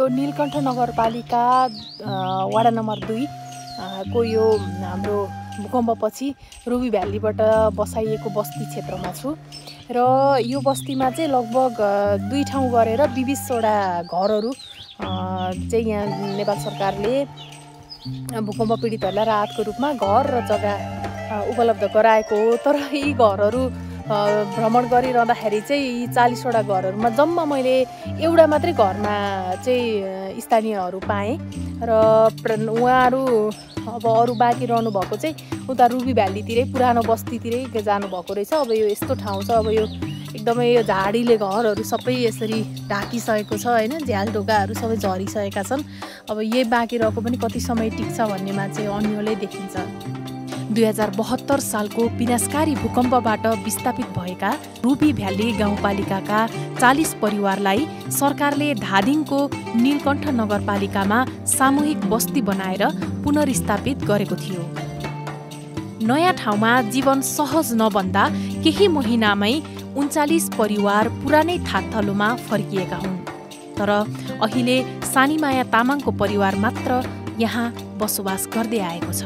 नीलकण्ठ नगरपालिका वडा नम्बर 2 को यो हाम्रो भूकम्पपछि रुबी भ्यालीबाट बसाइएको बस्ती क्षेत्रमा छु र यो बस्तीमा चाहिँ लगभग 2 ठाउँ गरेर 20वटा घरहरू चाहिँ यहाँ नेपाल सरकारले भूकम्प पीडितहरूलाई राहतको रूपमा घर र जग्गा उपलब्ध गराएको हो। तर यी घरहरू भ्रमण गरिरहँदाखेरि चाहिँ यी 40वटा घरहरूमा जम्मा मैले एउटा मात्रै घरमा चाहिँ स्थानीयहरू पाएँ र उहाँहरू अब अरू बाँकी रहनु भएको चाहिँ उता रुबी भ्यालीतिरै पुरानो बस्तीतिरै जानुभएको रहेछ। अब यो यस्तो ठाउँ छ, अब यो एकदमै यो झाडीले घरहरू सबै यसरी ढाकिसकेको छ होइन, झ्याल ढोकाहरू सबै झरिसकेका छन्। अब यही बाँकी रहेको पनि कति समय टिक्छ भन्नेमा चाहिँ अन्यलै देखिन्छ। 2072 सालको विनाशकारी भूकम्पबाट विस्थापित भएका रुबी भ्याली गाउँपालिकाका 40 परिवारलाई सरकारले धादिङको नीलकण्ठ नगरपालिकामा सामूहिक बस्ती बनाएर पुनर्स्थापित गरेको थियो। नयाँ ठाउँमा जीवन सहज नबन्दा केही महिनामै 39 परिवार पुरानै थाकथलोमा फर्किएका हुन्। तर अहिले सानीमाया तामाङको परिवार मात्र यहाँ बसोबास गर्दै आएको छ।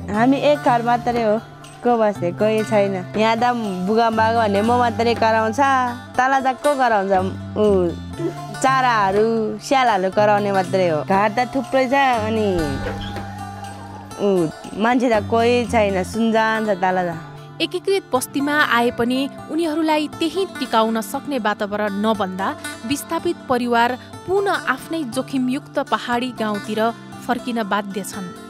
हामी एक घर मात्रै हो, को बस्ने कोही छैन। यहाँ त भूकम्प भएको भने म मात्रै कराउँछ, तल त को कराउँछ, चाराहरू स्यालहरू कराउने मात्रै हो। घर त थुप्रै छ अनि मान्छे त कोही छैन, सुनसान छ तल त। एकीकृत बस्तीमा आए पनि उनीहरूलाई त्यही टिकाउन सक्ने वातावरण नबन्दा विस्थापित परिवार पुनः आफ्नै जोखिमयुक्त पहाडी गाउँतिर फर्किन बाध्य छन्।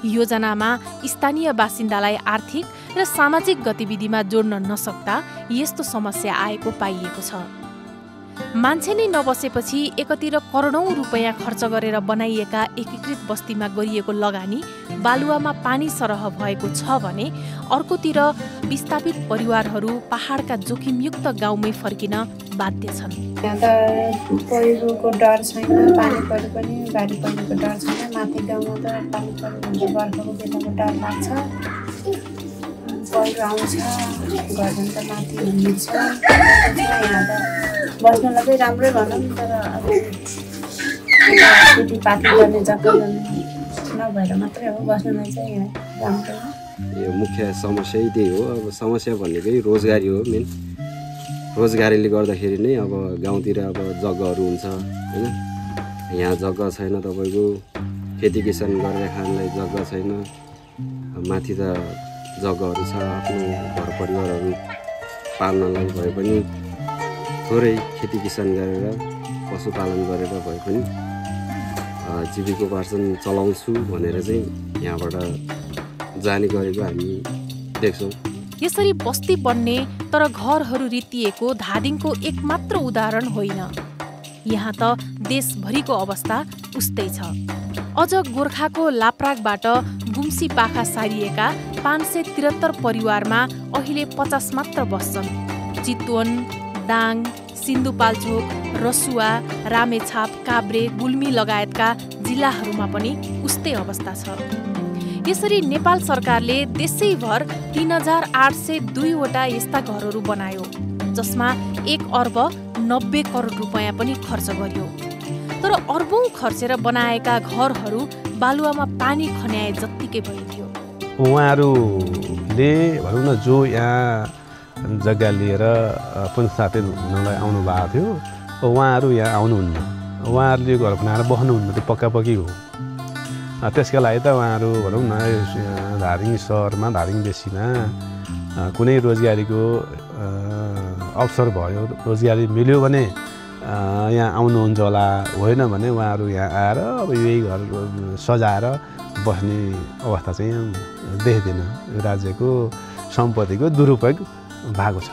योजनामा स्थानीय बासिन्दालाई आर्थिक र सामाजिक गतिविधिमा जोड्न नसक्दा यस्तो समस्या आएको पाइएको छ। मान्छे नै नबसेपछि एकातिर करोडौं रुपैयाँ खर्च गरेर बनाइएका एकीकृत बस्तीमा गरिएको लगानी बालुवामा पानी सरह भएको छ भने अर्कोतिर विस्थापित परिवारहरू पहाडका जोखिमयुक्त गाउँमै फर्किन बाध्य छन्। यहाँ त पहिरोको डर छैन, पानी परे पनि बाढी पहिरोको डर छैन। माथि गाउँमा त पानी पऱ्यो भने बर्खाको बेलामा डर लाग्छ, पहिरो आउँछ, घरजन त माथि हिँड्छ। यहाँ त बस्नलाई चाहिँ राम्रै भनौँ, तर अब खेतीपाती गर्ने जग्गा नभएर मात्रै हो, बस्नलाई चाहिँ यहाँ राम्रो हो। यो मुख्य समस्या त्यही हो। अब समस्या भनेकै रोजगारी हो। मेन रोजगारीले गर्दाखेरि नै अब गाउँतिर अब जग्गाहरू हुन्छ होइन, यहाँ जग्गा छैन, तपाईँको खेती किसान गरेर खानलाई जग्गा छैन। माथि त जग्गाहरू छ, आफ्नो घर परिवारहरू पाल्नलाई भए पनि थोरै खेती किसान गरेर पशुपालन गरेर भए पनि जीविकोपार्जन चलाउँछु भनेर चाहिँ यहाँबाट जाने गरेको हामी देख्छौँ। यसरी बस्ती बन्ने तर घरहरू रित्तिएको धादिङको एक मात्र उदाहरण होइन। यहाँ त देशभरिको अवस्था उस्तै छ। अझ गोर्खाको लाप्राकबाट गुम्सी पाखा सारिएका 573 परिवारमा अहिले 50 मात्र बस्छन्। चितवन, दाङ, सिन्धुपाल्चोक, रसुवा, रामेछाप, काभ्रे, गुल्मी लगायतका जिल्लाहरूमा पनि उस्तै अवस्था छ। यसरी नेपाल सरकारले देशैभर 3802वटा यस्ता घरहरू बनायो, जसमा 1 अर्ब 90 करोड रुपैयाँ पनि खर्च गर्यो। तर अर्बौं खर्चेर बनाएका घरहरू बालुवामा पानी खन्याए जत्तिकै भइदियो। उहाँहरूले भनौँ न जो यहाँ जग्गा लिएर पुनर्स्थापित हुनलाई आउनु भएको थियो, उहाँहरू यहाँ आउनुहुन्न। उहाँहरूले घर बनाएर बस्नुहुन्न, त्यो पक्कापक्की हो। त्यसका लागि त उहाँहरू भनौँ न धादिङ सहरमा, धादिङ बेसीमा कुनै रोजगारीको अवसर भयो, रोजगारी मिल्यो भने यहाँ आउनुहुन्छ होला, होइन भने उहाँहरू यहाँ आएर अब यही घर सजाएर बस्ने अवस्था चाहिँ देख्दैन। राज्यको सम्पत्तिको दुरुपयोग भएको छ।